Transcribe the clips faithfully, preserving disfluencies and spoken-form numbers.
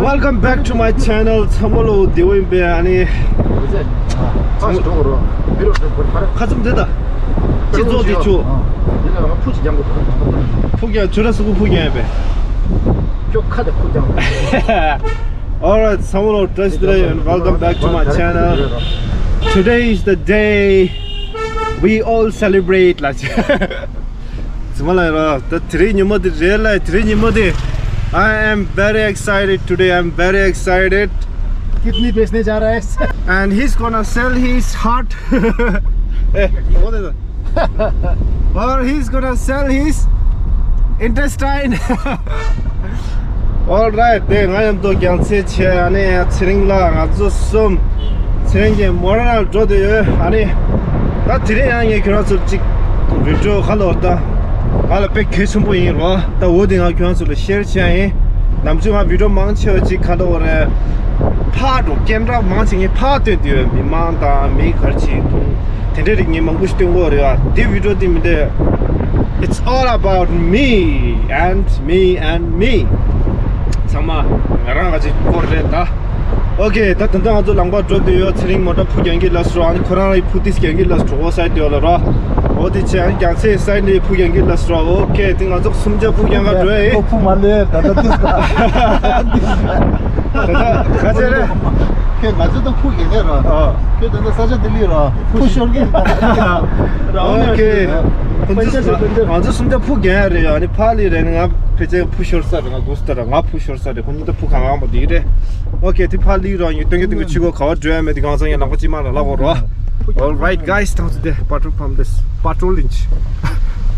Welcome back to my channel. ཚང་མ་ལོ་བདེ་པོ་ཡིན་པས། ཨ་ནི་ཁ་ཚུམ་དེ་ད་ཅི་ཚོགས་དེ་ཆུ་ཕུག་ཀྱང་ཆུ་ར་སུ་གུ་ཕུག་ཀྱང་ཡིན་པས། Alright, ཚང་མ་ལོ་བཀྲ་ཤིས་བདེ་ལེགས། Welcome back to my channel. Today is the day we all celebrate. ལ་ཅི་ཙི་མ་ལ་ར་ད་དེ་རིང་ཉི་མ་དེ་རེད་ལ། དེ་རིང་ཉི་མ་དེ། I am very excited today. I'm very excited. कितनी बेचने जा रहा है? And he's gonna sell his heart. ཨེ། Or he's gonna sell his intestine. Alright, དེ་ང་མཉམ་དུ་རྒྱང་ཚད་ཆེ། ཨ་ནི་ཚེ་རིང་ལགས། ང་ཚོ་གསུམ་ཚེ་རིང་གི་མོ་ར་ནང་འགྲོ་དུ་ཡོད། ཨ་ནི་ད་དེ་རིང་ཡང་ངས་ཁྱོད་རང་ཚོར་གཅིག་བི་ཌི་ཡོ་ཁ་ལོ་ད་ང་ལ་དཔེ་གལ་ཆེན་པོ་ཡིན་རོ། ད་འོ་དེ་ང་ཁྱོད་རང་ཚོ་ལ་ཤེར་བྱས་ཡིན། ནམ་རྒྱུན་ང་བི་ཌི་ཡོ་མང་ཆེ་བ་གཅིག་ཁ་ལོ་རེད། ཕར་འགྲོ་ཀེམ་ར་མང་ཆེ་ངས་ཕར་སྟོན་དུ་ཡོད། མི་མང་དང་མི་གར་ཅིག་དུང་དེ་འདྲའི་རིགས་ངས་མང་པོ་ཞིག་སྟོན་གོ་རེད། ཨ་དེ་བི་ཌི་ཡོ་དེ་མི་འདྲ། It's all about me and me and me. ཚང་མ་ང་རང་ག་ཅིག་སྐོར་རེད་ད། Okay, ད་ད་ལྟ་ང་ཚོ་ལམ་ཁ་འགྲོ་དུ་ཡོད། ཚེ་རིང་མོ་ཊ་ཕུག་རྒྱང་གི་ལ་སོ་ར། ཨ་ནི་ཁོ་རང་ལ་ཕུག་ཏིས་རྒྱང་གི་ལ་སོ་གྲོགས་སའི་དེ་ལ་ར། འོ་དེ་ཆེ་ཨ་ནི་རྒྱང་ཚད་སའི་ནས་ཕུག་རྒྱང་གི་ལ་སོ་ར། Okay, དེ་ང་ཚོ་གསུམ་ཆ་ཕུག་རྒྱང་ག་འགྲོ་ཡི། ཕུག་མ་ལེ་ད་ད་དུས་ད་ད་ག་ཚད་རེད། ཁྱོད་ང་ཚོ་ད་ཕུག་རྒྱང་གི་ར། ཨ། ཁྱོད་ད་ད་ས་ཆ་དེ་ལི་ར། ཕུག་ཤོར་གི་ར། Okay, ང་ཚོ་གསུམ་ཆ་ཕུག་རྒྱང་རེད། ཨ་ནི་ཕ་ལི་རེད། ང་ཕལ་ཆེར་ཕུག་ཤོར་ས་རེད། ང་དགོས་ས་ར་ང་ཕུག་ཤོར་ས་རེད། ཁོ་གཉིས་ད་ཕུག་གང་གང་པ་འདི་རེད། Okay, དེ་ཕར་ལི་ར་ཡིན། སྟོན་གི་སྟོན་གི་ཆུ་གོ་ག་བ་འགྲོ་ཡ་མེད། དེ་གང་ཚང་ཡ་ལག་པ་ཅི་མ་ལ་ལག་གོ་རོ། Alright, guys, ཐང་ཚུ་དེ་པ་ཊོལ་པམ་པེ་སི་པ་ཊོལ་ལིན་ཆི་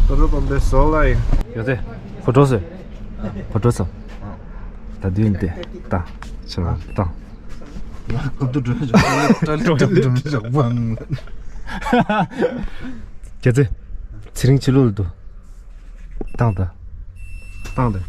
པ་ཊོལ་པམ་པེ་སི་སོ་ལ་ཡིན། ཡོད་དེ་ཕོ་ཊོ་སི་ཕོ་ཊོ་སི་ད་དུས་དེ་ད་ཆ་ད་ཡ་ཁོ་ཏུ་འགྲོ་ཞོག་པང་། ཁྱེད་ཚེ་ཚེ་རིང་ཕྱི་ལོགས་ལ་འདུག་བཏང་ད། བཏང་ད།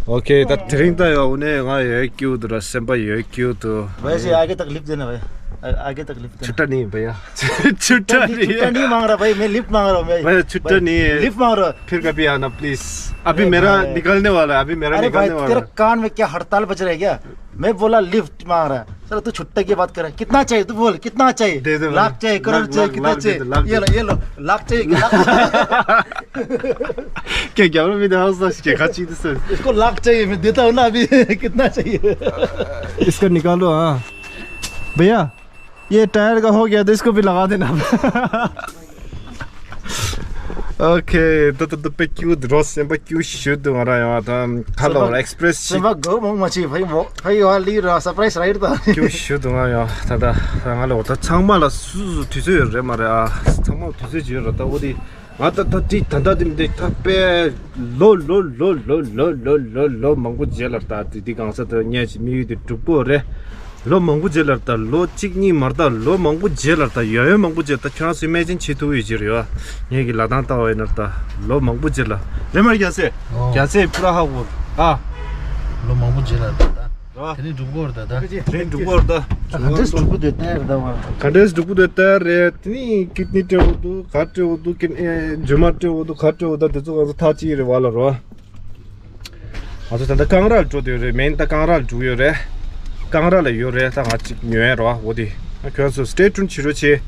Okay, ད་དེ་རིང་ད་ཡོད་ནས་ང་ཡོད་ཀྱི་འདུག་ར། སེམས་པ་ཡོད་ཀྱི་འདུག भाई जी, आगे तक लिफ्ट देना भाई। आ-, आगे तक लिफ्ट देना। छुट्टा नहीं भैया। छुट्टा नहीं है। छुट्टा नहीं मांग रहा भाई, मैं लिफ्ट मांग रहा हूँ मैं। भैया, छुट्टा नहीं है। लिफ्ट मांग रहा। फिर कभी आना प्लीज। अभी मेरा निकलने वाला है, अभी मेरा निकलने वाला है। तेरा कान में क्या हड़ताल बज रहा है क्या? मैं बोला लिफ्ट मांग रहा है। चलो, तू छुट्टा की बात कर रहा है। कितना चाहिए? तू बोल, कितना चाहिए? दे दे भाई। लाख चाहिए, करोड़ चाहिए, कितना चाहिए? ये लो, ये लो, लाख चाहिए, लाख। क्या क्या बोला? मैंने हाउस लाइफ के खाची दिस। इसको लाख चाहिए, मैं देता हूँ ना अभी। कितना चाहिए? इसको निकालो। हाँ भैया, ये टायर का हो गया तो इसको भी लगा देना। Okay, ད་ད་ད་དཔེ་ཁྱུ་འདི་རོ། སེམས་པ་ཁྱུ་ཞུ་འདུག་ང་རང་ཡང་ད་ཁ་ལོ་ཨེག་སི་པི་རེ་སི་ཞིག་སེམས་པ་གོ་མང་མ་ཅིག་ཕ་ཡི་མོ་ཕ་ཡི་བ་ལི་ར་སར་པ་རའི་སི་ར་ཡིར་ད། ཁྱུ་ཞུ་འདུག་ང་ཡང་ད་ད་ང་ལོ་ད་ཚང་མ་ལ་སུ་སུ་དུས་ཚོད་ཡོད་རེད་མ་རེད། ཨ་ཚང་མ་དུས་ཚོད་ཅིག་ཡོད་རེད། ད་འོ་དེ་ང་ད་ད་དེ་ད་ད་དེ་མི་དེ་ད་དཔེ་ལོ་ལོ་ལོ་ལོ་མང་པོ་རྗེས་ལ་ད་དེ་དེ་གང་ས་ད་ངས་ཅིག་དམིགས་ཡུལ་དེ་འགྲུབ་གོ་རེད། ལོ་མང་པོ་རྗེས་ལ་ད་ལོ་གཅིག་གཉིས་མ་རེད། ད་ལོ་མང་པོ་རྗེས་ལ་ད་ཡོད་ཡོད་མང་པོ་རྗེས་ད་ཁྱོད་རང་ཚོས་ཨི་མེ་ཇིན་བྱེད་ཐུབ་ཡོད་ཀྱི་རེད་བ། ངེད་ཀྱི་ལ་དང་ལྟ་བ་ཡིན་ན་ད་ལོ་མང་པོ་རྗེས་ལ་རེད་མ་རེད། རྒྱ་སེ་ཨོ། རྒྱ་སེ་པུ་ར་ཧ་གོ་ཨ། ལོ་མང་པོ་རྗེས་ལ་ད་ད་རེད་བ། དེ་རིང་འགྲུབ་གོ་རེད་ད། ད་དེ་རིང་འགྲུབ་གོ་རེད་ད། ག་འདྲས་འགྲུབ་གོ་དེ་ལྟ་རེད་ད་བ། ག་འདྲས་འགྲུབ་གོ་དེ་ལྟ་རེད། དེ་ནི་ཀིད་ནི་སྤྲད་འོ་འདུག་ག་སྤྲད་འོ་འདུག་ཀིད་ཨེ་རྗེས་མ་སྤྲད་འོ་འདུག་ག་སྤྲད་འོ་ད་དེ་ཚོ་ག་ཚོད་ཐག་གཅིག་རེད་བ་ལ་རོ། ང་ཚོ་ད་ལྟ་ཀང་ར་ལ་འགྲོ་དུས་རེད། མེན་ད་ཀང་ར་ལ་འགྲོ་གི་ཡོད་རེད། ཀང་ར་ལ་ཡོད་རེད། ད་ང་གཅིག་ཉོ་ཡ་རོ་འོ་དེ། ཁྱོད་ཚོ་stay tuned བྱེད་རོགས་བྱེད།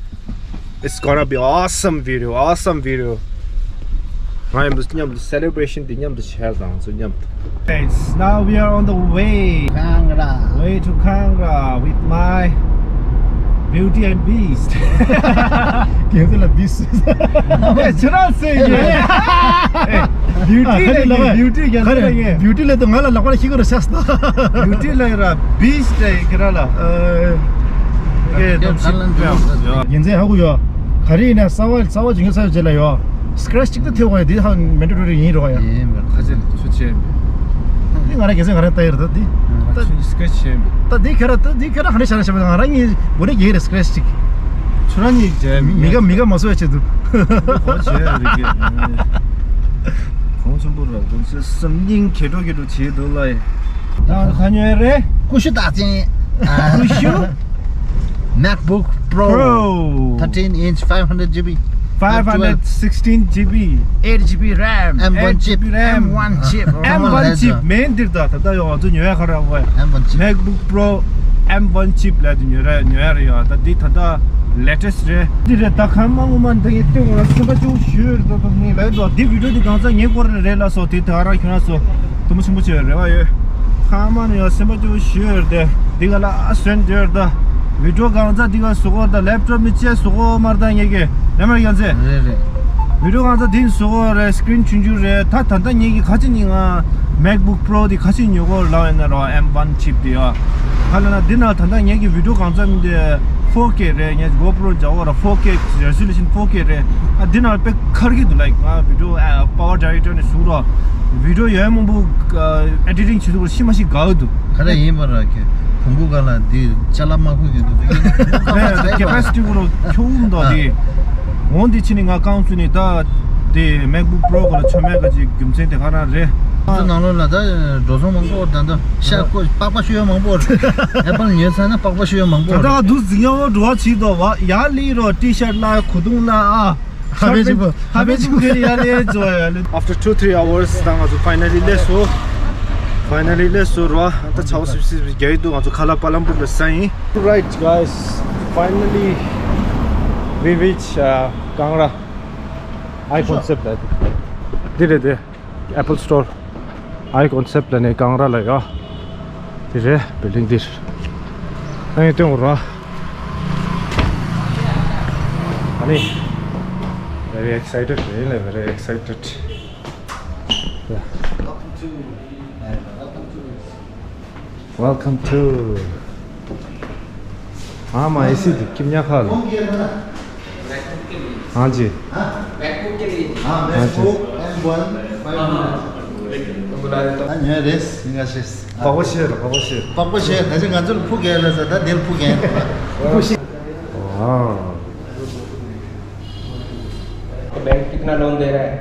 It's gonna be awesome video, awesome video. ང་མཉམ་དུ་མཉམ་དུ་celebration དེ་མཉམ་དུ་བྱས་དང་ཚོ་མཉམ་དུ། Guys, now we are on the way. Kangra. Way to Kangra with my Beauty and Beast. ཁྱེད་ཚོ་ལ་བིས། ཨེ་ཆུ་ར་སེ་ཡེ། ཨེ་བིའུ་ཊི་ལ་ཡེ་བིའུ་ཊི་རྒྱ་ཚ་ལ་ཡེ། བིའུ་ཊི་ལ་ད་ང་ལ་ལག་པ་ལ་ཤི་གི་ར་ཤ་སྟ། བིའུ་ཊི་ལ་ཡེ་ར་བིས་ཊི་ཁྱེད་ར་ལ། ཨེ་ཁེ་དམ་ཤི་ཡ། རྒྱན་ཚན་ཧ་གོ་ཡོད། ག་རེ་ཡིན་ན་གསར་བ་གསར་བ་བྱུང་ཡོད་ས་ཡོད་ཅེ་ལ་ཡོད། སི་ཀེ་རེ་ཆི་གཅིག་ཏུ་ཐེབས་དགོས་ཡ་འདི་ཧ་མེན་ཌེ་ཊོ་རི་ཡིན་རོགས་ཡ། ཡིན་མེད་ཁ་ཆེ་ཆུ་ཆེ་མེད། འདི་ང་རང་གེ་སེ་ང་རང་ལྟ་ཡི་རེད་ད་འདི། ང་ད་ཆུ་སི་ཀེ་རེ་ཆི་ཆེ་མེད། ད་འདི་ཁྱེད་རང་ད་འདི་ཁྱེད་རང་ག་འདྲ་བྱ་ར་བྱ་བ་ང་རང་གཉིས་འགོ་ནས་རྒྱག་གི་རེད་སི་ཀེ་རེ་ཆི་གཅིག་ཁྱོད་རང་གཉིས་བྱས་མི་མི་དགའ་མི་དགའ་མ་བཟོ་ཡ་ཆེད་དུ། གོ་བྱས་རེད་གི། གོང་ཆེན་པོ་ར་གོང་ཆེ་བསམ་སྙིང་གད་སྒྲོག་གད་སྒྲོག་བྱེད་འདུག་ལ་ཡ། ད་ག་ཉོས་རེད། ཀུ་ཤུ་རྟགས་ཅན། ཀུ་ཤུ། MacBook Pro Pro. Thirteen inch, five hundred G B. five hundred sixteen G B, eight G B RAM, M one chip, M one chip, M one chip མེད་འདིར་ད་ད་ད་ཡོང་ང་ཚོ་ཉོ་ཡ་ག་ར་བ། M one chip, MacBook Pro M one chip ལ་དུ་ཉོ་ར་ཉོ་ཡ་ར་ཡོད། ད་འདི་ད་ད་latest རེད། འདི་རེད། ད་ཁམས་མ་ངོ་མ་འདི་ཡི་སྟེང་ལ་སེམས་པ་སྐྱོ་ཞུ་རེད། ད་ད་ངས་ལ་ཡོད་འདི་video འདི་གང་ཚ་ངའི་སྐོར་རེད་ལ་སོ་དེ་ད་ར་ཁྱོད་ར་སོ་དུ་མོ་ཆེན་པོ་ཆེ་རེ་བ་ཡོད། ཁམས་མ་ནི་ཡོད་སེམས་པ་སྐྱོ་ཞུ་རེད། འདི་ག་ལ་ཨ་སོན་དེ་རེད། ད་video གང་ཚ་འདི་ག་སུ་གོ་ད་laptop ནི་ཅེ་སུ་གོ་མར་ད་ངེད་ཀྱི་རེ་མར་ཡང་ཚེ་རེད་རེད། video གང་ཚ་འདི་སུ་གོ་རེད། screen ཆུང་ཆུང་རེད། ད་ད་ད་ངེད་ཀྱི་ཁ་ཅི་ནི་ང་MacBook Pro འདི་ཁ་ཅི་ཉོ་གོ་ལ་ཡོད་ན་རོ་M one chip འདི་ཡོད། ཧ་ལ་ན་འདི་ནང་ད་ལྟ་ངེད་ཀྱི་video གང་འཚམ་འདི་four K རེད། ངེད་GoPro འཇའ་འོ་ར་four K resolution four K རེད། ཨ་འདི་ནང་དཔེ་ཁར་གི་འདུག་ལའིག་ང་video ཨ་power director ནས་བཟུང་རོགས། video ཡོད་མང་པོ་ཨ་editing བྱེད་དུས་ཤི་མ་ཤི་དགའ་གི་འདུག་ག་རེ་ཡིན་པ་ར་ཁྱོད་བོང་བུ་ག་ལ་འདི་ཅ་ལག་མ་ཁུག་གི་འདུག capacity གུ་རོ་ཁྱོ་འུམ་དོ་དེ། འོང་དེ་ཕྱི་ནས་ང་རྐང་ཚུགས་ནས་ད་དེ་MacBook Pro ག་ལ་ཆོ་མེད་ག་ཅིག་རྒྱུ་མཚན་དེ་ག་རང་རེད། ཚོ་ནང་ལོགས་ལ་ད་འགྲོ་སོང་མང་པོ་ད་ད་ཤ་ཁོ་པགས་པ་ཤོད་ཡ་མང་པོ་རེད། Apple ཉོས་ཚར་ན་པགས་པ་ཤོད་ཡ་མང་པོ་ད་རེད། ད་འདུག་འཛིང་ཡ་བ་འགྲོ་བ་བྱིས་དོ་བ་ཡ་ལི་རོ་T-shirt ལ་གོས་ཐུང་ལ་ཨ། ཧ་པེ་ཅིག་པོ། ཧ་པེ་ཅིག་པོ་ཡ་ལི་ཛོ་ཡ་ལི། After two three hours ད་ང་ཚོ་finally སླེབས་སོང་། finally སླེབས་སོང་རོ། ད་ཆ་བ་སིབ་སིབ་རྒྱ་ཡི་འདུག་ང་ཚོ་ཁ་ལ་པ་ལམ་པུར་ལ་ས་ཡིན། Right guys, finally we reach uh, Kangra. Eye Concept ལ་འདི་རེད་དེ། Apple Store, Eye Concept ལ་ནས་ཀང་ར་ལ་ཡོད། འདི་རེད་building འདི། ཨ་ནི་སྟོན་རོགས། ཨ་ནི། Very excited, really very excited. Yeah. Welcome to. हाँ माँ, एसी तो किम न्या खा लो। हाँ जी। हाँ जी। हाँ, न्या रेस, न्या शेष। पापा शेर, पापा शेर। पापा शेर, ད་ཅི་ང་ཚོར་ཕུག་གེ་ལ་ཟ་ད་དེར་ཕུག་གེ། ཕུག་ཤེས། वाह। तो बैंक कितना लोन दे रहा है?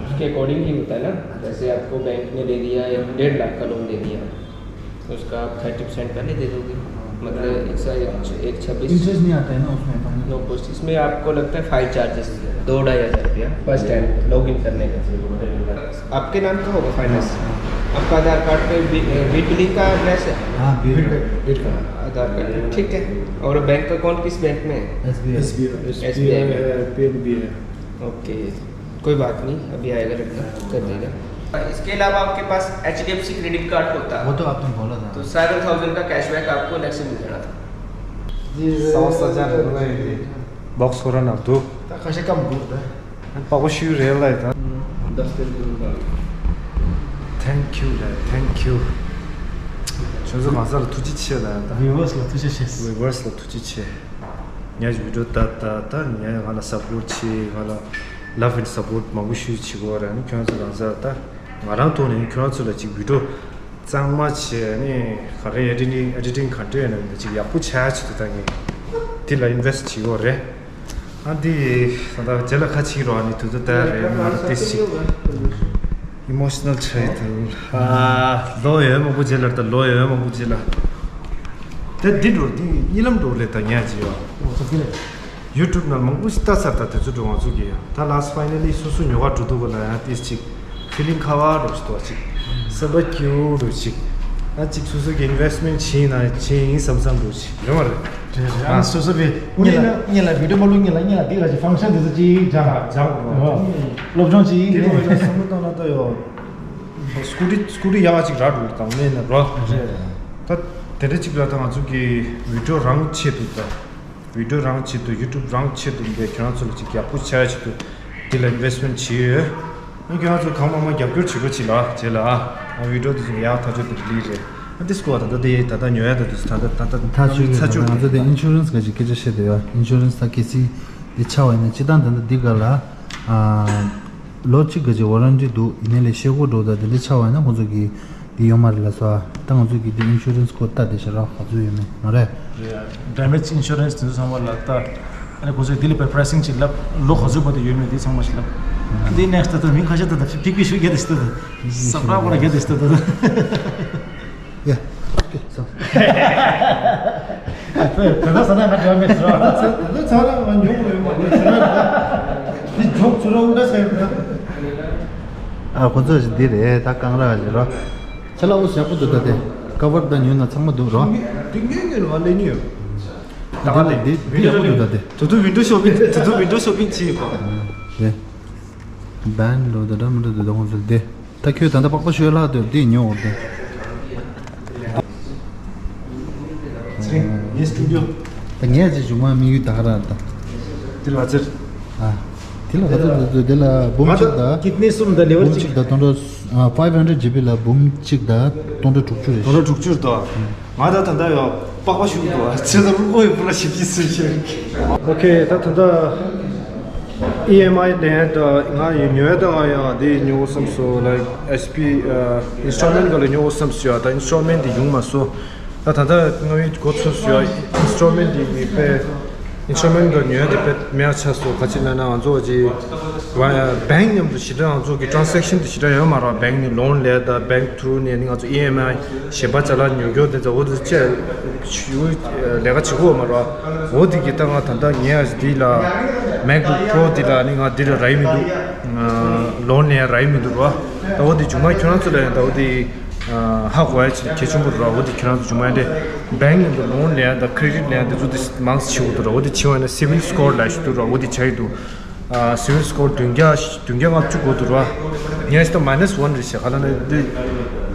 उसके अकॉर्डिंग ही होता है ना। जैसे आपको बैंक ने दे दिया एक डेढ़ लाख का लोन दे दिया, तो उसका आप थर्टी परसेंट पहले दे दोगे, मतलब एक सा एक, एक छब्बीस। इंटरेस्ट नहीं आता है ना उसमें? No cost. इसमें आपको लगता है फाइव चार्जेस, दो ढाई हज़ार रुपया फर्स्ट टाइम लॉग इन करने का। आपके नाम का होगा फाइनेंस? आपका आधार कार्ड पे बी- बिट लिंक का एड्रेस है? हाँ, बिट। बिट का। आधार कार्ड पे, ठीक है। और बैंक अकाउंट किस बैंक में है? एसबीआई। एसबीआई। एसबीआई में। पीएनबी है। ओके। कोई बात नहीं, अभी आएगा लड़का, कर देगा। इसके अलावा आपके पास एचडीएफसी क्रेडिट कार्ड होता, वो तो आपने बोला था। तो सेवन थाउजेंड का कैशबैक आपको अलग से मिल जाना था। ये सौ सौ हजार रुपए। बॉक्स हो रहा ना तू? ད་ཁ་ཤས་སྐམ་འདུག་ད། པགས་པ་ཤུ་རེད་ལ་ད། Thank you ལ་thank you། ཁྱོད་ཚོ་ང་ཚོ་ལ་ཐུགས་རྗེ་ཆེ་ལ་ད། ཝི་ཝར་སི་ལ་ཐུགས་རྗེ་ཆེ། ཝི་ཝར་སི་ལ་ཐུགས་རྗེ་ཆེ། ངས་བི་ཌིའོ་ད་ད་ད་ངས་ང་ལ་སབ་པོར་ཊི་བྱེད། ང་ལ་ལབ་ཨེན་སབ་པོར་ཊི་མང་པོ་ཞུས་བྱེད་དགོས་རེད། ཨ་ནི་ཁྱོད་ཚོ་ང་ཚོ་ད་ང་རང་ཐོག་ནས་ཁྱོད་ཚོ་ལ་ཅིག་བི་ཌིའོ་གཙང་མ་བྱས། ཨ་ནི་ག་རེ་ཨེ་ཌི་ཊིང་ཨེ་ཌི་ཊིང་ག་འདྲ་ཡོད་ན་ཅིག་ཡག་པོ་ཆགས་ཆེད་དུ་ད་ངས་འདི་ལ་ཨིན་ཝེ་སི་ཊི་བྱེད་དགོས་རེད། ཨ་འདི་ད་ལྟ་རྗེས་ལ་ཁ་ཕྱིར་རོགས། ཨ་ནི་དུས་ཚོད་ལྟར་རེད་མ་རེད་དེ་ཞིག་ཨི་མོ་ཤི་ནལ་ཆགས་ཡོད་དུ། ཨ་ལོ་ཡོད་མང་པོ་རྗེས་ལ་ད་ལོ་ཡོད་མང་པོ་རྗེས་ལ་དེ་འདི་འགྲོ་འདི་གཉིད་ལམ་འགྲོ་ལས་ད་ཉལ་གྱི་ཡོད། ཡུ་ཊུབ་ནང་མང་པོ་ཞིག་ལྟ་ཚར། ད་དེ་ཚོ་འགྲོ་ང་ཚོ་གི་ཡ་ད་ལཱ་སི་ཕའི་ནལ་ལི་སོ་སོ་ཉོ་ག་འགྲོ་འདུག་ག་ལ་ཡ་ཏིས་ཅིག་ཕི་ལིང་ཁ་བ་འགྲོ་ཞིག་འདུག་ཅིག་སེམས་པ་སྐྱིད་པོ་འགྲོ་ཅིག་ད་ཅིག་སོ་སོ་གི་ཨིན་ཝེ་སི་མེན་ཊི་བྱས་ན་བྱས་ཡིན་བསམ་བསམ་འགྲོ་ཅིག་རེད་མ་རེད། རེད་རེད། ཨ་ནི་སོ་སོ་བི་སྔོན་ལ་སྔོན་ལ་བི་ཌིའོ་མ་བླུག་སྔོན་ལ་སྔོན་ལ་འདི་ག་ཅིག་ཕང་ཤན་འདི་ཚོ་ཅིག་སྦྱང་སྦྱང་དགོས་རེད། སློབ་སྦྱོང་ཅིག་དེ་ནི་བསམ་བློ་བཏང་ན་ད་ཡོད། སྐུ་ཊི་སྐུ་ཊི་ཡག་ཅིག་རག་འགྲོ་དང་མེད་ན་རོ། རེད་རེད། ད་དེ་འདྲ་ཅིག་ལ་ད་ང་ཚོ་གི་བི་ཌིའོ་རང་ཆེད་དུ་ད། བི་ཌིའོ་རང་ཆེད་དུ་ཡུ་ཊུབ་རང་ཆེད་དུ་འདི་ཁྱོད་རང་ཚོ་ལ་ཅིག་ཡག་པོ་ཆགས་ཆེད་དུ་འདི་ལ་ཨིན་ཝེ་སི་མེན་ཊི་བྱས་ཡོད། ཨ་ཁྱོད་རང་ཚོ་གང་མང་མང་རྒྱབ་སྐྱོར་བྱེད་རོགས་བྱེད་ལ་ཨ་རྗེས་ལ་ཨ་ཨ་བི་ཌིའོ་འདི་ཚོ་ཡག་ཐག་ཆོད་དུ་ལི་རེད། ཨ་འདི་སྐོར་ད་ལྟ་དེ་ད་ལྟ་ཉོ་ཡ་ད་དུས་ད་ལྟ་ད་ལྟ་ད་ཚ་ཆུ་ད་ཚ་ཆུ་ང་ཚོ་དེ་ཨིན་ཤུ་རན་སི་ག་ཅིག་སྐད་ཆ་བཤད་དེ་ཡོད། ཨིན་ཤུ་རན་སི་ད་གལ་སྲིད་འདི་ཆགས་པ་ཡིན་ན་སྤྱི་བཏང་ད་ལྟ་འདི་ག་ལ་ཨ་ལོ་གཅིག་ག་ཅིག་ཝ་རན་ཊི་འདུག་ཡིན་ནའི་ལས་ཤེལ་སྒོ་འགྲོ་ད་དེ་འདྲ་ཆགས་པ་ཡིན་ན་ཁོང་ཚོ་གི་དེ་ཡོད་མ་རེད་ལ་སོ། ད་ང་ཚོ་གི་དེ་ཨིན་ཤུ་རན་སི་སྐོར་ལྟ་དེ་ཞེ་དྲག་ག་ཚོད་ཡོད་མེད་མ་རེད། རེད། ཌེ་མེ་ཇི་ཨིན་ཤུ་རན་སི་དེ་ཚོ་ཚང་མ་ལ་ལྟ། ཨ་ནི་ཁོ་ཚོས་དེ་ལ་པའི་པ་རའི་སིང་ཅིག་ལབ། ལོ་ག་ཚོད་བར་དུ་ཡོད་མེད་དེ་ཚང་མ་ཞིག་ལབ། ཨ་དེ་ནེག་སི་ཊི་ད་ལྟ་མིང་ཁ་ཤས་ད་ལྟ་ཕིག་ཕིག་ཞུ་རྒྱ་དེ་ཞིག་ད་ལྟ་ས་པྲ་པ་ར་རྒྱ་དེ་ཞིག་ད་ལྟ། Yeah. Okay, so. དེ་ཚོ་ཟ་ན་ང་འདྲ་མེད་ཟེར་བ། དེ་ཚོ་ཟ་ན་ང་ཉོ་གི་ཡོད་མ་རེད་ཟེར་བ། དེ་འཇོག་ཚུར་རོགས་འདྲ་ཟེར་བ། ཨ་ཁོ་ཚོ་ཞིག་འདི་རེད། ད་རྐང་ར་ཞིག་རོ། ཁྱེད་ལ་འུ་ཡག་པོ་འདུག་ད་དེ། ཀ་བར་དང་ཉོས་ན་ཚང་མ་འདུག་རོ། དེ་ཉོས་ཉོས་ལ་ལས་ཉོས། ད་ག་དེ་འདི་འདི་ཡག་པོ་འདུག་ད་དེ། དུ་དུ་ཝིན་ཌོ་ཤོ་པིང་དུ་དུ་ཝིན་ཌོ་ཤོ་པིང་བྱེད་ཡོད་པ། རེད། བན་ལོ་ད་འདྲ་མི་འདྲ་འདུག་ད་ཁོང་ཚོ་དེ། ད་ཁྱོད་ད་ལྟ་པགས་པ་ཞོས་ལྷག་འདུག་འདི་ཉོ་འོར་དེ། ངས་སྤྲུལ་རྒྱུ། ད་ངས་ཅིག་བྱུང་མ་དམིགས་ཡུལ་ད་ག་ར་ད། དེ་ལ་ཚེར། ཨ། དེ་ལ་ག་ཚོད་འདུག་དེ་ལ་འབུམ་གཅིག་ད། ཀིད་ནི་གསུམ་ད་ལེ་ཝར་འབུམ་གཅིག་གཅིག་ད་སྟོང་ཕྲག་ཨ་ཕའིབ་ཧན་ཌེ་ཌི་ཇི་བི་ལ་འབུམ་གཅིག་ད་སྟོང་ཕྲག་དྲུག་ཅུ་རེད། སྟོང་ཕྲག་དྲུག་ཅུ་རེད་དོ། ང་ད་ད་ལྟ་ཡོད་པགས་པ་ཞུ་གི་འདུག་ཚེ་ད་རུ་ཨོ་ཡི་པུ་ར་ཞིབ་ཀྱིས་སུ་ཤེས། ཨོ་ཁེ་ད་ད་ལྟ། ཨི་ཨེམ་ཨའི་ལེན་ད་ང་ཡི་ཉོས་ད་ང་ཡང་འདི་ཉོ་བསམ་སོ་ལའིག་ཨེས་པི་ཨིན་སི་ཊོལ་མེན་ཊི་ག་ལ་ཉོ་བསམ་སོ་ཡ་ད་ཨིན་སི་ཊོལ་མེན་ཊི་འདི་ཡོང་མ་སོ། ད་ད་ལྟ་ང་ཡི་འགོ་ཚུགས་སོ་ཡ་ཨིན་སི་ཊོལ་མེན་ཊི་འདི་ངས་པས་ཨིན་སི་ཊོལ་མེན་ཊི་ག་ཉོས་ད་དེ་པས་མེད་ཆ་སོ་ག་ཅི་ན་ན་ང་ཚོ་ཅི་བ་བེང་མཉམ་དུ་ཞེ་དྲག་ང་ཚོ་གི་ཊ་རན་སེག་ཤན་དེ་ཞེ་དྲག་ཡོད་མ་རེད་བ། བེང་ནི་ལོན་ལེན་ད་བེང་ཐུ་རུ་ནས་ནི་ང་ཚོ་ཨི་ཨེམ་ཨའི་གཞན་པ་ཅ་ལག་ཉོ་རྒྱུ་དེ་ཚོ་འོ་དེ་ཚོ་ཅེ་ཞུ་ལས་ཀ་བྱེད་དགོས་མ་རེད་བ། འོ་དེ་གི་ད་ང་ད་ལྟ་ངའི་ཨ་ཞི་དེ་ལ་མེག་བུག་པོ་རོ་དེ་ལ་ནི་ང་དེ་ལ་རག་མི་འདུག་ལོན་ལེན་རག་མི་འདུག་རེད་བ། ད་འོ་དེ་ཇུ་མ་ཁྱོད་རང་ཚོ་ལ་ཡང་ད་འོ་དེ་ཧ་གོ་ཡ་ཆེ་གལ་ཆེན་པོ་རེད་བ། འོ་དེ་ཁྱོད་རང་ཚོ་ཇུ་མ་ཡ་དེ་བེང་ནས་ལོན་ལེན་ད་ཁེ་རེ་ཌིཊ་ལེན་ད་ཚོ་དེ་མང་ཙམ་བྱེད་དགོས་འདུག་རེད། འོ་དེ་བྱེད་བ་ན་སི་བིལ་སི་ཀོར་ལ་ཞུ་འདུག་རེད་བ། འོ་དེ་བྱ་ཡི་འདུག་ཨ་སི་བིལ་སི་ཀོར་བདུན་བརྒྱ་བདུན་བརྒྱ་ལྔ་བཅུ་དགོས་འདུག་ར། ངས་ད་མའི་ནས་ཝན་རེད་ཤག་ག་ལ་ན་འདི་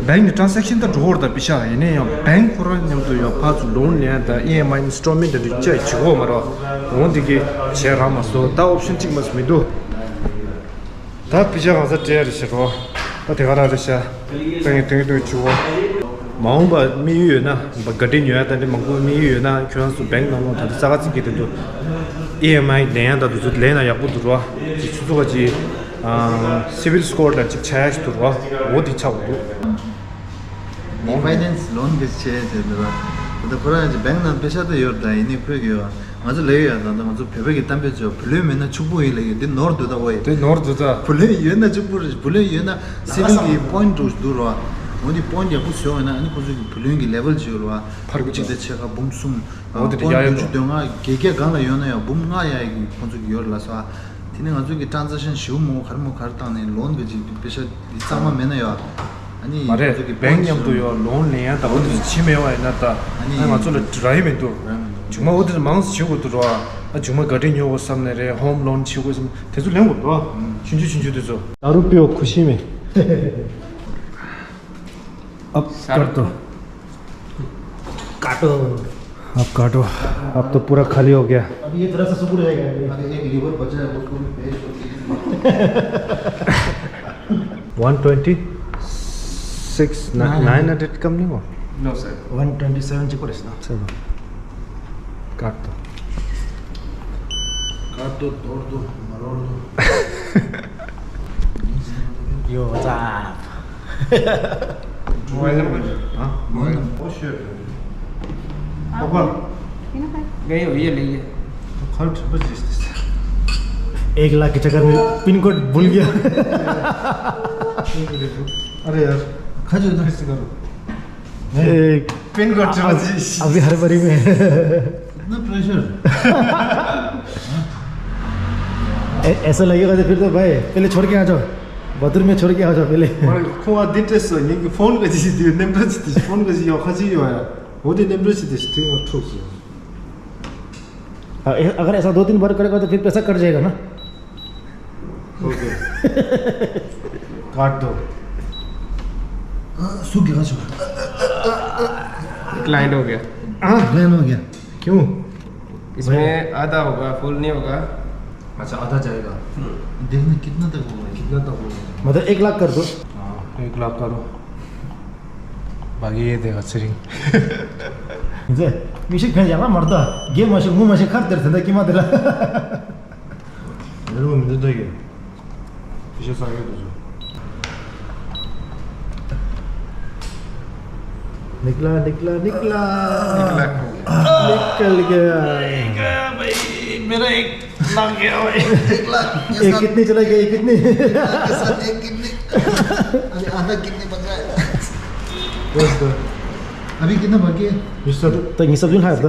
བེང་གི་ཊ་རན་སེག་ཤན་ད་འགྲོ་བར་ད་པི་ཤ་ཡིན་ནའི་ཡང་བེང་ཁོ་རང་མཉམ་དུ་ཡང་ཕར་ཚུར་ལོན་ལེན་ད་ཨི་ཨེམ་ཨའི་ཨིན་སི་ཊོལ་མེན་ཊི་འདི་བཅའ་བྱེད་དགོས་མ་རེད་བ། འོ་འདི་གི་བྱས་རག་མ་སོང་ད་ཨོབ་ཤན་གཅིག་མ་མི་འདུག་ད་པི་ཤ་གང་ས་སྤྲད་རེད་ཤག་རོ། ད་དེ་ག་རང་རེད་ཤག་ཏང་ཡིན་ཏང་ཡིན་ཏང་ཡིན་ཆུ་བོ། མ་འོངས་པ་དམིགས་ཡུལ་ཡོད་ན་བ་ག་དྲི་ཉོ་ཡ་ད་འདི་མང་པོ་དམིགས་ཡུལ་ཡོད་ན་ཁྱོད་རང་ཚོ་བེང་ནང་ལོགས་ད་འདི་རྩ་ཁ་ཚིག་གི་དེ་ཚོ་ཨི་ཨེམ་ཨའི་ལེན་ཡ་ད་དུ་ཚོ་ལེན་ན་ཡག་པོ་འདུག་རོ། ཅིག་ཆུ་ཚོད་ཀ་ཅིག་སི་བིལ་སི་ཀོར་ལ་ཅིག་ཆ་ཡ་ཞིག་འདུག་རོ། འོ་དེ་ཆགས་འདུག་ཨིན་ཕའི་ནན་སི་ལོན་གི་ཆེ་ཆེ་འདུག་རོ། ད་ཁོ་རང་ཅིག་བེང་ནང་པེ་ཤ་ད་ཡོད་ད་ཡིན་ནི་ཕོད་གི་ཡོད། ང་ཚོ་ལས་ཡོད་ད་ལྟ་ང་ཚོ་བོད་པ་གི་གཏམ་དཔེ་ཚོ་བུ་ལོན་མེད་ན་ཕྱུག་པོ་ཡིན་ལས་ཡོད་འདི་ནོར་འདུག་ད་ཝེ། དེ་ནོར་འདུག་ད། བུ་ལོན་ཡོད་ན་ཕྱུག་པོ་རེད། བུ་ལོན་ཡོད་ན་སི་བིལ་གི་པོ་ཡིན་ཊི་འདུག་རོ། འོ་འདི་པོ་ཡིན་ཊི་ཡག་པོ་བཟོས་ཡོད་ན་ཨ་ནི་ཁོ་ཚོ་གི་བུ་ལོན་གི་ལེ་ཝལ་ཅིག་ཡོད་རོ། ཕར་གཅིག་དང་ཕྱེད་ཀ་འབུམ་གསུམ། འོ་དེ་པོ་ཡིན་ཊི་ཡག་ཡོད་བདུན་ཅུ་དོན་ལྔ་བརྒྱད་བརྒྱ་སྒང་ལ་ཡོད་ན་ཡང་འབུམ་ལྔ་ཡ་ཡི་གི་ཁོ་ཚོ་གི་ཡོད་རེད་ལ་སོ། དེ་ནི་ང་ཚོ་གི་ཊ་རན་ཟེག་ཤན་ཞིབ་མོ་ག་རེ་མོ་ག་རེ་བཏང་ནས་ལོན་གི་ཅིག་པེ་ཤ་འདི་གཙང་མ་མེད་ན་ཡོད། ཨ་ནི་མ་རེད། ང་ཚོ་གི་བེང་མཉམ་དུ་ཡོད་ལོན་ལེན་ཡ་ད་འོ་དེ་ཚོ་བྱེད་མེད་བ་ཡིན་ན་ད་ཨ་ནི་ང་ཚོ་ལ་རག་ཡི་མི་འདུག་རང་མི་འདུག་ཇུ་མ་འོ་དེ་ཚོ་མང་ཙམ་བྱེད་དགོས་འདུག་རོ། ཨ་ཇུ་མ་ག་དྲི་ཉོ་དགོས་བསམ་ནས་རེད། ཧོམ་ལོན་བྱེད་དགོས་བསམ་དེ་ཚོ་ལེན་དགོས་འདུག་ཆུང་ཆུང་ཆུང་ཆུང་དེ་ཚོ། दारू पियो खुशी में। अब कर दो। काटो। अब काटो। अब तो पूरा खाली हो गया। अब ये जरा सा सुकून रहेगा। अभी एक लिवर बचा है, उसको भी पेश। One twenty six, nine hundred कम नहीं हुआ? No sir. One twenty seven ची पड़ेस ना। चलो। काट दो। काट दो, तोड़ दो, मरोड़ दो। Yo, what's up? Mobile number. हाँ? Mobile number. Oh, shit. पापा। किन पाए? गए हो, ये ले गए। खर्च बस इस। एक लाख के चक्कर में पिन कोड भूल गया। अरे यार। खर्च उधर से करो। ए, पिन कोड बस इस। अभी हड़बड़ी में। इतना प्रेशर। ए-, ऐसा लगेगा तो फिर तो भाई, पहले छोड़ के आ जाओ। बाथरूम में छोड़ के आ जाओ पहले। ཁོ་བ་འདི་སྤྲད་སོང་། ངེད་ཀྱི་ཕོན་ག་ཅི་ཞིག་འདི་ནེམ་འདྲ་ཅི་དེ་ཕོན་ག་ཅི་ཡོད་ཁ་ཅི་ཡོད་ཡ། འོ་དེ་ནེམ་འདྲ་ཅི་དེ་ཞིག་ཐིག་ང་ཐུག་སོང་། अगर ऐसा दो तीन बार करेगा तो फिर पैसा कट जाएगा ना। ओके। काट दो। सूख गया। क्लाइंट हो गया। क्लाइंट हो गया। क्यों? इसमें आधा होगा, फुल नहीं होगा। अच्छा, आधा जाएगा। हम्म। देखना कितना तक होगा, कितना तक होगा। मतलब एक लाख कर दो। हाँ, एक लाख करो। बाकी ये देगा, सिरिंग। ཛེ། མི་ཤིག་ཕན་ཡང་ན་མར་ད་རྒྱལ་མ་ཤིག་ངུ་མ་ཤིག་ཁར་དེར་ད་ཀྱི་མ་དེ་ལ། ཡར་མོ་མི་འདུག་ད་གི། ཕི་ཤ་སང་ཡོད་དུ་ཚོ། निकला, निकला, निकला। निकला। निकल गया। गया भाई, मेरा एक लाख गया भाई। एक लाख। ये कितनी चला गई, कितनी? एक लाख के साथ एक किडनी। अभी आधा किडनी बच रहा है। बस, बस। अभी कितना बाकी है? ये सब। तो ये सब जो है, तो।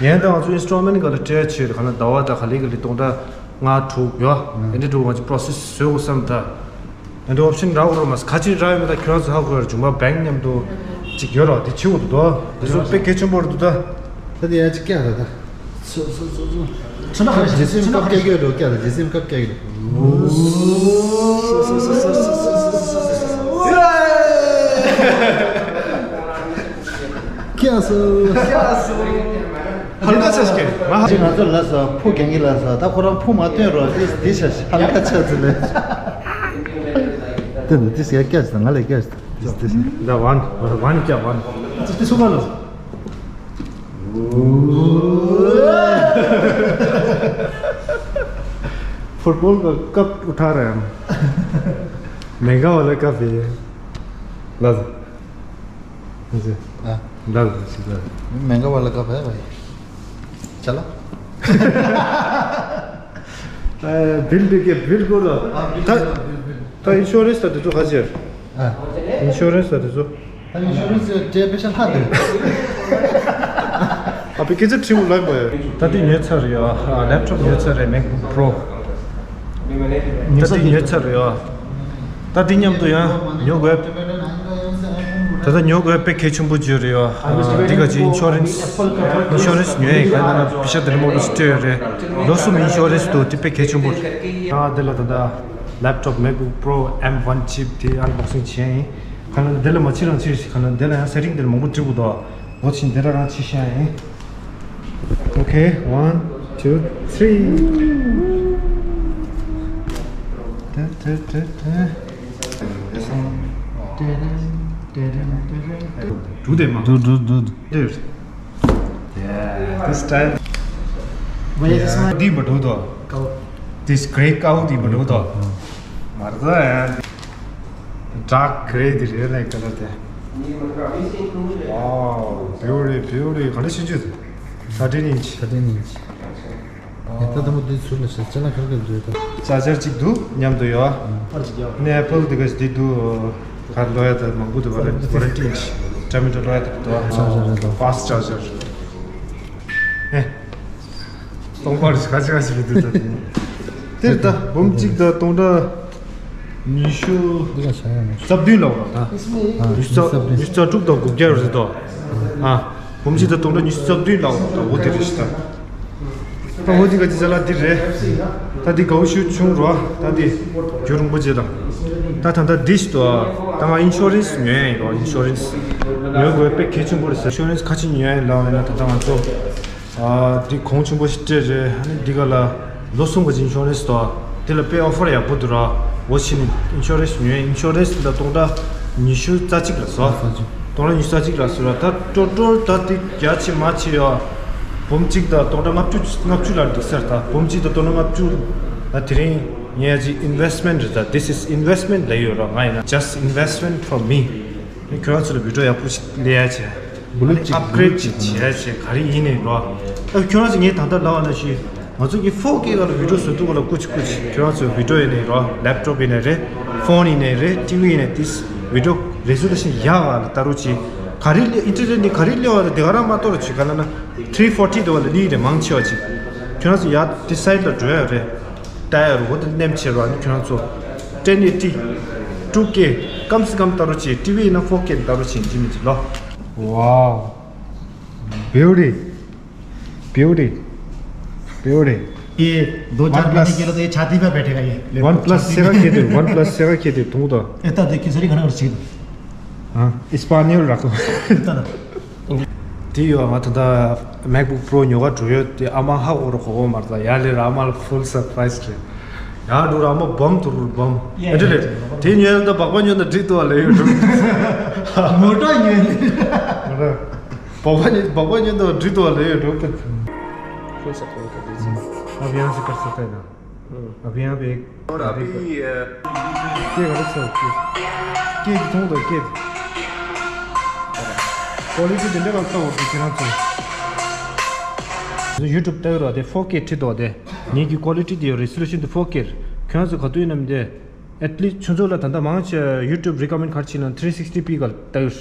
ཡིན་ད་ང་ཚོ་ཨིན་སི་ཊོལ་མེན་ཊི་ག་ལ་སྤྲད་ཆེད་ག་ལ་ཟླ་བ་དང་ག་ལེ་ག་ལེ་སྟོང་ཕྲག་ལྔ་དྲུག་ཡོད། ཨེ་འདྲ་འགྲོ་ང་ཚོ་པོ་རོ་སེ་སི་བཟོ་དགོས་བསམ་ད། ཨེ་འདྲ་ཨོབ་ཤན་རག་རོ་མ་ཁ་ཅིག་རག་ཡོད་མེད་ད་ཁྱོད་རང་ཚོ་ཧ་གོ་ཡ་ར་ཇུང་པ་བེང་མཉམ་དུ་ཅིག་ཡོད་ར་དེ་བྱེད་དགོས་འདུག་དོ། དེ་ཚོ་དཔེ་གལ་ཆེན་པོ་རེད་འདུག་ད། ད་དེ་ཡ་ཅིག་སྐྱག་ར་ད། སོ་སོ་སོ་སོ། ཁྱོད་ན་ཁ་ཇེ་སིམ་སྐབས་སྐྱག་གི་རོ་སྐྱག་ར་ཇེ་སིམ་སྐབས་སྐྱག་གི་རོ། སྐྱག་སོ། སྐྱག་སོ། ཧལ་ཀ་ཆ་ཞིག་གེ། ང་ཅི་ང་ཚོ་ལ་ས་ཕུ་གན་གི་ལ་ས་ད་ཁོ་རང་ཕུ་མ་སྟོན་རོ། དེ་དེ་ཆ་ཞིག་ཧལ་ཀ་ཆ་ཚུལ་ལས། དེ་འདི་དེ་ཡ་སྐྱག་ཞིག་ང་ལ་སྐྱག་ཞིག་དེ་དེ་ཞིག་ད་ཝན་ཝན་སྐྱག་ཝན། དེ་སུ་ག་ལ། फुटबॉल का कप उठा रहे हैं हम। महंगा वाला कप है ये। ला दो। जी। हाँ। डाल दो सीधा। महंगा वाला कप है भाई। चलो। ए, बिल भी के, बिल को दो। हाँ, बिल, ता, बिल, बिल। ता इंश्योरेंस ता दे दो, हाजिर। ཨ། ཨིན་ཤོ་རན་སི་ལ་དེ་ཚོ། ད་ཨིན་ཤོ་རན་སི་དེ་པེ་ཤ་ལྷག་འདུག་ཨ་པའི་སྐད་ཆ་དྲིས་པ་ལབ་པ་ཡོད། ད་དེ་ཉོས་ཚར་ཡོད། ཨ། ལེབ་ཊོབ་ཉོས་ཚར་རེད། མེག་བུག་པོ་རོ། ད་དེ་ཉོས་ཚར་ཡོད། ད་དེ་མཉམ་དུ་ཡང་ཉོ་དགོས། ད་ལྟ་ཉོ་དགོས་དཔེ་གལ་ཆེན་པོ་བརྗོད་རེད་ཡོད། ཨ། འདི་ག་ཅིག་ཨིན་ཤོ་རན་སི། ཨིན་ཤོ་རན་སི་ཉོས་ཡིན་ག་ན་ན་པེ་ཤ་དེ་རི་མོ་ལོ་སི་སྤྲད་ཡོད་རེད། ལོ་གསུམ་ཨིན་ཤོ་རན་སི་འདུག་དེ་དཔེ་གལ་ཆེན་པོ་རེད། ཨ། དེ་ལ་ད་ལྟ། ལེབ་ཊོབ་མེག་བུག་པོ་རོ་ཨེམ་ཝན་ཅིབ་དེ་ཨན་བོག་སིང་བྱས་ཡིན། ཁ་ན་འདི་ལ་མ་ཕྱི་རང་ཕྱིར་ཞིག་ཁ་ན་འདི་ལ་ཡང་སེ་ཊིང་འདི་ལ་མང་པོ་འབྲི་དགོས་འདུག་འོ་ཕྱིན་འདི་ལ་རང་ཕྱི་ཤ་ཡིན། Okay, one, two, three. འབྲུ་དེ་མ་འབྲུ་འབྲུ་འབྲུ་འབྲུ། Yeah, this time. Where is my འདི་མ་འགྲོ་དོ། Cow. This grey cow འདི་མ་འགྲོ་དོ། མར་ད་ཡ། Dark grey འདི་རེད་ལེ་ཀ་ལར་དེ། Wow, beauty, beauty. ག་འདྲ་ཆུང་ཆུང་དེ། Thirteen inch. Thirteen inch. ད་ད་མོ་འདི་ཚུར་ལ་ཤ་ཅ་ལག་ཁ་ཁ་འདུག་ད། ཅར་ཇར་གཅིག་འདུག་མཉམ་དུ་ཡོད། ཨ་ནི་ཨེ་པལ་འདི་ག་འདི་འདུག་ག་ལོ་ཡ་ད་མང་པོ་འདུག་ཝ་རན་ཊི་ཨིན་ཆི་ཊར་མིན་ཊར་ལོ་ཡ་ད་འདུག་ཅར་ཇར་རེད་འདུག་ཕ་སི་ཊི་ཅར་ཇར། ཨེ། སྟོང་པར་ག་ཅི་ག་ཅི་རེད་འདུག་ད། དེར་ད་འབུམ་གཅིག་དང་སྟོང་ཕྲག་ཉི་ཤུ་འདི་ག་ཆ་ཡ་མེད། རྩ་བདུན་ལ་འོ་ད། ཨ། ཉི་ཤུ་རྩ་ཉི་ཤུ་རྩ་དྲུག་དང་དགུ་བརྒྱ་རེད་དོ། ཨ། འབུམ་གཅིག་དང་སྟོང་ཕྲག་ཉི་ཤུ་རྩ་བདུན་ལ་འོ་ད་འོ་དེ་རེད་ཤི་ད། ད་འོ་དེ་ག་ཅི་ཟ་ལ་འདི་རེད། ད་འདི་གའུ་ཤུ་ཆུང་རོ། ད་འདི་རྒྱུ་རིན་པོ་ཆེ་དང་། ད་ད་ད་འདི་ཤི་དོ། ད་ང་ཨིན་ཤོ་རན་སི་ཉོ་ཡ་ཡིན་རོ། ཨིན་ཤོ་རན་སི་ཉོ་དགོས་དཔེ་གལ་ཆེན་པོ་རེད་ཟེར། ཨིན་ཤོ་རན་སི་ཁ་ཆེ་ཉོ་ཡ་ཡིན་ལབ་ཡིན་ན་ད་ད་ང་ཚོ། ཨ། འདི་གོང་ཆེན་པོ་ཞིག་སྤྲད་རེད། ཨ་ནི་འདི་ག་ལ་ལོ་གསུམ་ག་ཅིག་ཨིན་ཤོ་རན་སི་དང་། འདི་ལ་དཔེ་ཨོ་ཕར་ཡག་པོ་འདུག་ར། འོ་ཕྱི་ནས་ཨིན་ཤོ་རན་སི་ཉོས། ཨིན་ཤོ་རན་སི་འདི་ལ་སྟོང་ཕྲག་ཉི་ཤུ་རྩ་གཅིག་ལ་བཟོ། སྟོང་ཕྲག་ཉི་ཤུ་རྩ་གཅིག་ལ་བཟོ་ར། ད་ཀྲོ་ཀྲོ་ད་འདི་རྒྱ་ཆེ་མ་ཆེ་ཡ། འབུམ་གཅིག་དང་སྟོང་ཕྲག་ལྔ་བཅུ་ལྔ་བཅུ་ལ་འགྲིག་ས་རེད། ད་འབུམ་གཅིག་དང་སྟོང་ཕྲག་ལྔ་བཅུ་ལ་དེ་རིང་ངས་ཅིག་ཨིན་ཝེ་སི་ཊི་མེན་ཊི་རེད། ད་this is investment ལབ་ཡོད་ར། ང་ཡིན་ན་just investment for me. ཁྱོད་རང་ཚོ་ལ་བི་ཌི་ཡོ་ཡག་པོ་ཞིག་ལས་ཡ་བྱས། ཨ་ནི་ཨབ་གྷི་རེ་ཌི་ཅིག་བྱས་བྱས་ག་རེ་ཡིན་ནའི་རོ། ཨ་ཁྱོད་རང་ཚོ་ངས་ད་ལྟ་ལབ་པ་ནང་བཞིན་ང་ཚོ་གི་ཕོར་ཀེ་ག་ལ་བི་ཌི་ཡོ་བཟོ་དུས་ག་ལ་སྐུ་མཁྱེན་སྐུ་མཁྱེན། ཁྱོད་རང་ཚོ་བི་ཌི་ཡོ་ཡིན་ནའི་རོ། ལེབ་ཊོབ་ཡིན་ནའི་རེད། ཕོན་ཡིན་ནའི་རེད། ཊི་ཝི་ཡིན་ནའི་དེ་བི་ཌི་ཡོ་རེ་ཛོ་ལུ་ཤན་ཡག་ག་ལ་ལྟ་རོགས་གྱིས། ག་རེ་སླེབས་ཨིན་ཊར་ནེཊ་ནས་ག་རེ་སླེབས་པ་ལ་དེ་ག་རང་མ་གཏོགས་རོགས་གྱིས། ག་ལ་ན་ཐི་རི་ཕོར་ཊི་དེ་བ་ལ་སླེབས་རེད་མང་ཆེ་བ་ཅིག་ཁྱོད་རང་ཚོ་ཡ་དེ་སའིཌ་ལ་འགྲོ་ཡ་རེད། ལྟ་ཡ་རོ། འོ་དེ་ནེམ་ཆེ་རོ། ཨ་ནི་ཁྱོད་རང་ཚོ་ཊེན་ཨེ་ཊི་ཊུ་ཀེ་ཀམ་སེ་ཀམ་ལྟ་རོགས་གྱིས། ཊི་ཝི་ཡིན་ན་ཕོར་ཀེ་ལྟ་རོགས་གྱིས། འཇིགས་མི་འཇིགས་ལོ། Wow, beauty. Beauty, beauty. ये दो चार महीने के लिए तो ये छाती पे बैठेगा ये। वन प्लस सेवा के दे, वन प्लस सेवा के दे, तुम तो। इतना देख के सर, घना कर छीन। हाँ, स्पेनियल रखो। इतना। དེ་ཡོད། ང་ད་ལྟ་MacBook Pro ཉོ་ག་འགྲོ་ཡོད་དེ། ཨ་མ་ཧ་གོ་རོ་གོ་གོ་མར་ད་ཡ་ལེ་ར། ཨ་མ་ལ་ཕུལ་སར་པ་རའི་སི་རེད། ཡ་འགྲོ་ར། ཨ་མ་བམ་དུ་རུ་བམ། ཡ་ཨེ་འདྲ་ཡ་རེད། དེ་ཉོས་ད་སྦག་སྦག་ཉོས་ད་འགྲིག་འདུག་ལེ་ཡོད་འགྲོ། མོ་ཊ་ཉོས་ནི། སྦག་སྦག་ཉོས་སྦག་སྦག་ཉོས་ད་འགྲིག་འདུག་ལེ་ཡོད་འགྲོ། ཁོས་ས་ཁོས་ཀྱི་དུས་ཚོད། अब यहाँ से कर सकता है ना? हम्म। अब यहाँ पे एक और अभी, अ, के गर्छ के के थोंदो के क्वालिटी दे लेबा त हो के किन छ। YouTube ཏེ་རོ་དེ་ཕོར་ཀེ་ཁྲིད་དོ་དེ། ངེད་ཀྱི་ཀོ་ལི་ཊི་དེ་རེ་སོ་ལུ་ཤན་དེ་ཕོར་ཀེ། ཁྱོད་ཚོ་ག་དུས་ནམ་དེ། ཨེཊ་ལིསཊ་ཁྱོད་ཚོ་ལ་ད་ལྟ་མང་ཆེ་YouTube recommend ག་རེ་བྱེད་ན་ཐི་རི་སིག་སི་ཊི་པི་ག་ལ་ལྟ་ཡོད།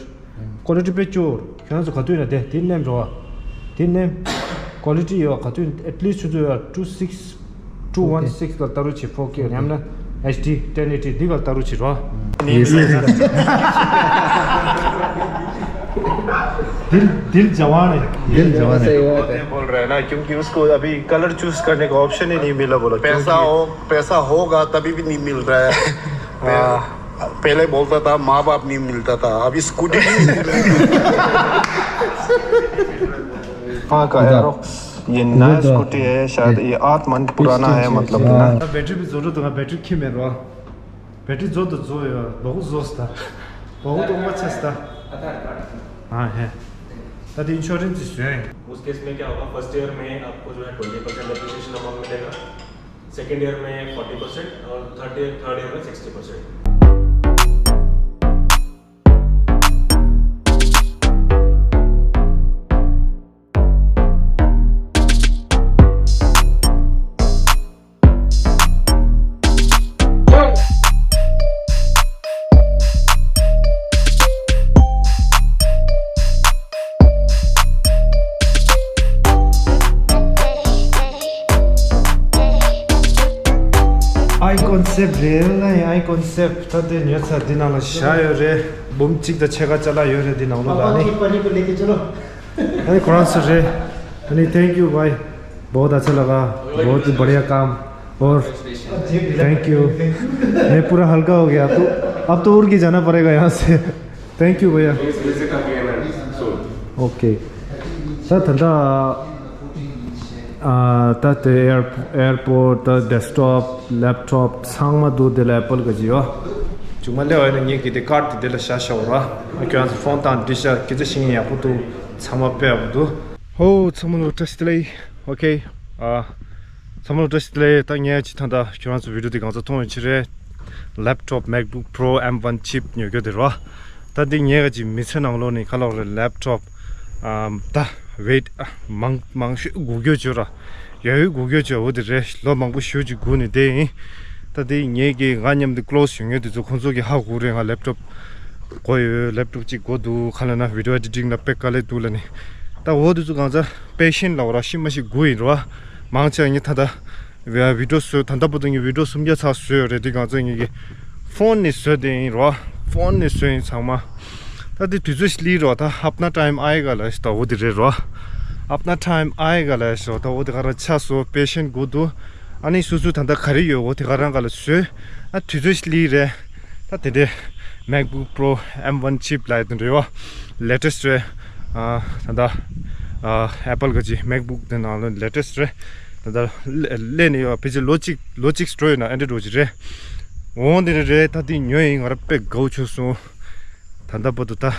ཀོ་ལི་ཊི་དཔེ་སྐྱོ། ཁྱོད་ཚོ་ག་དུས་ན་དེ་དེ་ནེམ་རོ། དེ་ནེམ། ཀོ་ལི་ཊི་ཡོད་ག་དུས་ཨེཊ་ལིསཊ་ཁྱོད་ཚོ་ཡོད་ཊུ་སིག་སི། ཊུ་ཝན་སིག་སི་ག་ལ་ལྟ་རོགས་བྱེད། ཕོར་ཀེ་ཉམས་ན་ཨེཆ་ཌི་ཊེན་ཨེ་ཊི་འདི་ག་ལ་ལྟ་རོགས་བྱེད་རོ། दिल दिल जवान है। दिल जवान है। सही बात है। बोल रहा है ना, क्योंकि उसको अभी कलर चूज करने का ऑप्शन ही नहीं मिला बोला। पैसा हो, पैसा होगा तभी भी नहीं मिल रहा है। हाँ। पहले बोलता था माँ बाप नहीं मिलता था, अभी स्कूटी नहीं मिल रही। हाँ का एरोक्स, ये नया स्कूटी है शायद, ये आठ मंथ पुराना है मतलब ना। हाँ। बैटरी भी जरूरत है, बैटरी की मेरे। बैटरी जो तो जो है, बहुत जोश था। बहुत उम्र से था। आधार कार्ड। हाँ है। तद इंश्योरेंस जो है। उस केस में क्या होगा, फर्स्ट ईयर में आपको जो है ट्वेंटी परसेंट डेप्रिसिएशन अमाउंट मिलेगा, सेकेंड ईयर में फोर्टी परसेंट और थर्ड ईयर, थर्ड ईयर में सिक्सटी परसेंट। ཨའི་ཀོན་སེབ་རེད་ལ། ཨའི་ཀོན་སེབ་ད་དེ་ཉོས་ཚར། འདི་ནང་ལ་བཞག་ཡོད་རེད། འབུམ་གཅིག་དང་ཕྱེད་ཀ་ཅ་ལག་ཡོད་རེད་འདི་ནང་ལོགས་ལ། ཨ་ནི། ཨ་ནི་ཁོ་རང་ཚོ་རེད། ཨ་ནི། थैंक यू भाई, बहुत अच्छा लगा, बहुत ही बढ़िया काम। और थैंक यू। मैं पूरा हल्का हो गया। अब तो, अब तो उड़ के जाना पड़ेगा यहाँ से। थैंक यू भैया। ओके। ད་ད་ད་ཨ་ད་དེ་ཨེར་ཨེར་པོཌ། ད་ཌེ་སི་ཊོབ། ལེབ་ཊོབ། ཚང་མ་འདུག་དེ་ལ་ཨེ་པལ་ག་ཅི་ཡོད། ཅུང་མ་ལེ་བ་ཡིན་ན་ངེད་ཀྱི་དེ་ཀར་དེ་དེ་ལ་བཞག་བཞག་ར། ཁྱོད་རང་ཚོ་ཕོན་དང་འདྲི་ཤག་སྐད་ཆ་བཤད་མཁན་ཡག་པོ་འདུག་ཚང་མ་དཔེ་ཡག་པོ་འདུག་ཧོ། ཚང་མ་ལ་བཀྲ་ཤིས་བདེ་ལེགས། ཨོ་ཁེ། ཨ། ཚང་མ་ལ་བཀྲ་ཤིས་བདེ་ལེགས། ད་ངས་ཅི་ཐང་ད་ཁྱོད་རང་ཚོ་བི་ཌིའོ་འདི་གང་ཚ་མཐོང་ཡོད་ཅི་རེད། ལེབ་ཊོབ་MacBook Pro M one chip ཉོ་རྒྱུ་དེ་ར། ད་འདི་ངས་ག་ཅི་མི་ཚེ་ནང་ལོགས་ནས་ག་ལབ་རེད། ལེབ་ཊོབ་ཨམ་ད་ཝེཊ་མང་མང་ཤོས་སྒུག་རྒྱུ་བྱོས་ར། ཡ་ཡོད་སྒུག་རྒྱུ་བྱོས། འོ་དེ་རེད། ལོ་མང་པོ་ཞེ་ཅིག་སྒུག་ནས་བསྡད་ཡིན། ད་འདི་ངས་ཀྱི་ང་མཉམ་དུ་ཀློ་སི་ཡོང་ཡོད་དེ་ཚོ་ཁོང་ཚོ་གི་ཧ་གོ་རེད། ང་ལེབ་ཊོབ་དགོས་ཡོད། ལེབ་ཊོབ་ཅིག་དགོས་འདུག་ག་ལབ་ན་བི་ཌིའོ་ཨེ་ཌི་ཊིང་ལ་དཔེ་དཀའ་ལས་འདུག་ལབ་ནས། ད་འོ་དེ་ཚོ་གང་ཚ་པེ་ཤན་ལབ་ར། ཤི་མ་ཤི་སྒུག་ཡིན་ར། མང་ཆེ་ངས་ད་ད། བི་ཌིའོ་བཟོས། ད་ལྟ་བར་དུ་ངས་བི་ཌིའོ་སུམ་བརྒྱ་ཚར་བཟོས་ཡོད་རེད། འདི་གང་ཚོད་ངས་ཀྱི་ཕོན་ནས་བཟོས་དེ་ཡིན་རོ། ཕོན་ནས་བཟོས་ཡིན་ཚང་མ། ད་འདི་དུས་ཚོད་སླེབས་རོ། ད་अपना टाइम आएगा ལབ་ཤག་ད་འོ་དེ་རེད་རོ། अपना टाइम आएगा ལབ་ཤག་ད་འོ་དེ་ག་རང་ཆགས་སོང་། པེ་ཤན་དགོས་འདུག་ཨ་ནི་སོ་སོ་ད་ལྟ་ག་རེ་ཡོད་འོ་དེ་ག་རང་ག་ལ་བཟོས། ཨ་དུས་ཚོད་སླེབས་རེད། ད་དེ་འདྲའི་MacBook Pro M one chip ལབ་ཡ་དེ་འདྲ་ཡོད། ལེ་ཊེ་སི་ཊི་རེད། ཨ་ད་ལྟ་ཨ་ཨེ་པལ་ག་ཅི་མེག་བུག་དེ་ནང་ལ་ལེ་ཊེ་སི་ཊི་རེད། ད་ལྟ་ལས་ནས་ཡོད། ཕལ་ཆེར་ལོ་གཅིག་ལོ་གཅིག་འགྲོ་ཡོད་ན་ཨེ་འདྲ་འགྲོ་གི་རེད། འོང་དེ་འདྲ་རེད། ད་དེ་ཉོས་ཡིན། ང་རང་དཔེ་དགའ་བོ་བྱུང་སོང་། ད་ལྟ་བར་དུ་ད།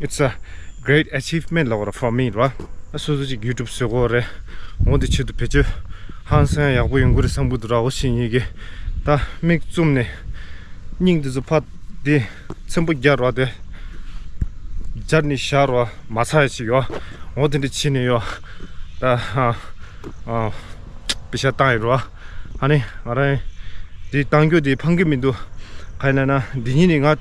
It's a great achievement ལབ་ར་for me ར། ཨ་སོ་སོ་ཅིག་ཡུ་ཊུབ་བཟོ་དགོས་རེད། འོང་དེ་ཆེད་དུ་བེད་སྤྱོད་ཧང་སང་ཡག་པོ་ཡོང་གི་རེད་བསམ་གི་འདུག་ར། འོ་ཤེས་ཡིན་གི། ད་མིག་བཙུམ་ནས་སྙིང་འདི་ཚོ་ཕར་དེ་ཚེམ་པོ་རྒྱག་རོགས་དེ་སྦྱར་ནས་བཞག་རོགས་མ་ཚར་ཡ་ཅིག་ཡོད། འོ་དེ་འདྲ་བྱས་ནས་ཡོད། ད་ཨ་ཨ་པེ་ཤ་བཏང་ཡོད་རོགས། ཨ་ནི་ང་རང་དེ་བཏང་རྒྱུ་དེ་ཕང་གི་མི་འདུག་ག་ཡིན་ན་འདི་གཉིས་ནི་ང་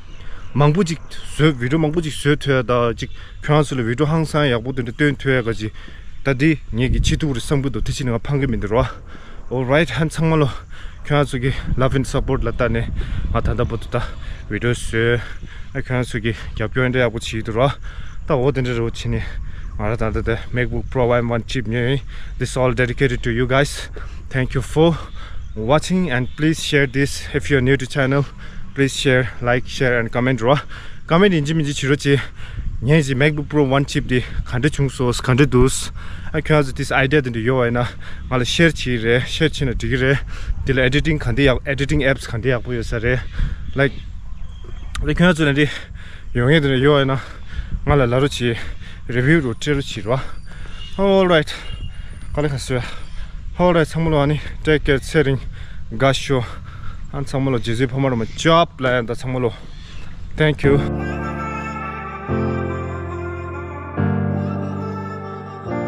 མང་པོ་ཅིག་བཟོས། བི་ཌིའོ་མང་པོ་ཅིག་བཟོས་ཐུབ་ཡ། ད་ཅིག་ཁྱོད་རང་ཚོ་ལ་བི་ཌིའོ་ཧང་སང་ཡག་པོ་དེ་འདྲ་སྟོན་ཐུབ་ཡ་ག་ཅིག་ད་འདི་ངེད་ཀྱི་ཆེད་དུ་རེད་བསམ་གི་འདུག་དེ་ཕྱིན་ནས་ང་ཕང་གི་མི་འདུག་རོགས། Alright ཧན་ཚང་མ་ལོ། ཁྱོད་ཚོ་གི་love and support ལ་བལྟས་ནས་ང་ད་ལྟ་བར་དུ་ད་བི་ཌིའོ་བཟོས། ཨ་ཁྱོད་ཚོ་གི་རྒྱབ་སྐྱོར་འདྲ་ཡག་པོ་བྱེད་ཀྱི་འདུག་ར། ད་འོ་དེ་འདྲ་རེ་བ་བྱེད་ནས་ ང་རང་ད་ལྟ་དེ་MacBook Pro M one chip ཉོས་ཡིན། This all dedicated to you guys. Thank you for watching and please share this. If you're new to channel, please share, like, share and comment རོ། Comment ཡིན་གཅིག་མིན་གཅིག་བྱེད་རོགས་གྱིས། ངས་ཀྱི་MacBook Pro M one chip དེ་ག་འདྲ་བྱུང་སོང་ག་འདྲ་འདུག་ཨ་ཁྱོད་ཚོ་this idea དེ་འདྲ་ཡོད་པ་ཡིན་ན་ང་ལ་share བྱེད་རེད། Share བྱེད་ན་འགྲིག་གི་རེད། དེ་ལ་editing ག་འདྲ་ཡག editing apps ག་འདྲ་ཡག་པོ་ཡོད་ས་རེད། Like དེ་ཁྱོད་ཚོ་ལ་འདི་ཡོང་ཡས་དེ་འདྲ་ཡོད་པ་ཡིན་ན་ང་ལ་ལབ་རོགས་གྱིས། Review རོ་སྤྲད་རོགས་བྱེད་རོ། Alright. ག་ལེ་ཁ་སོ། Alright ཚང་མ་ལོ། ཨ་ནི་take care. ཚེ་རིང་དགའ་ཤོག་ཨ་ཚང་མ་ལོ། རྗེ་བཙུན་ཕ་མ་རོ་མ་ཅོབ་ལ་ཡང་ད་ཚང་མ་ལོ། Thank you.